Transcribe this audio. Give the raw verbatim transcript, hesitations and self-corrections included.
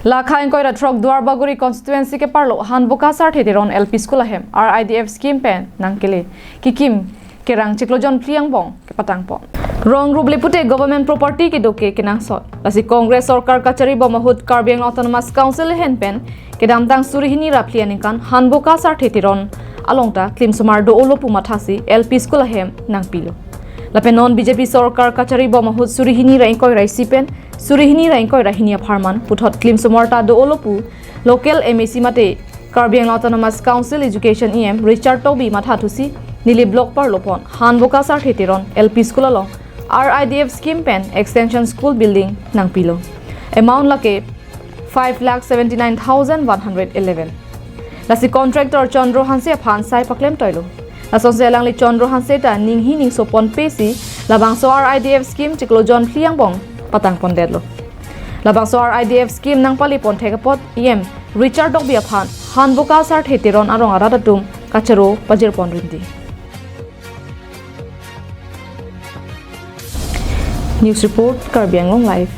Lakha ingkoi ra throk Duarbagori constituency keparlo Hanboka Sarthe Teron L P School ahem R I D F scheme pen nangkele kikim kerang chiklo jon phli angbong kepatangpon. Rong rup le pute government property kedo ke kenangsot. Lasi Congress sorkar kachari bom ahut Karbi Anglong Autonomous Council ahin pen kedamtang suri hini ra phli aningkan Hanboka Sarthe Teron along ta klimsomar do-olo pu mathasi L P School ahem nangpilo. Lapen non B J P sorkar kachari bom ahut suri hini ra ingkoi ra isi pen suri hini ra ingkoi ra hini apharman puthot klimsomar ta do-olo pu local M A C mate Karbi Anglong Autonomous Council Education E M Richard Tokbi mathathusi neli block parlo pon Hanboka Sarthe Teron L P School along R I D F scheme pen extension school building nangpilo. Amount lake five lakh seventy nine thousand one hundred eleven. Lasi contractor Chandra Hanse aphan sai paklem toilo. Lasonsi alangli Chandra Hanse ta ninghi ningso ponpe si labangso R I D F scheme chiklo jon phli angbong patangpondetlo. Labangso R I D F scheme nangpale pon thek apot E M Richard Tokbi aphan Hanboka Sarthe Teron arong arat atum kacharo pajirpon rinti. News report, Karbi Anglong Live.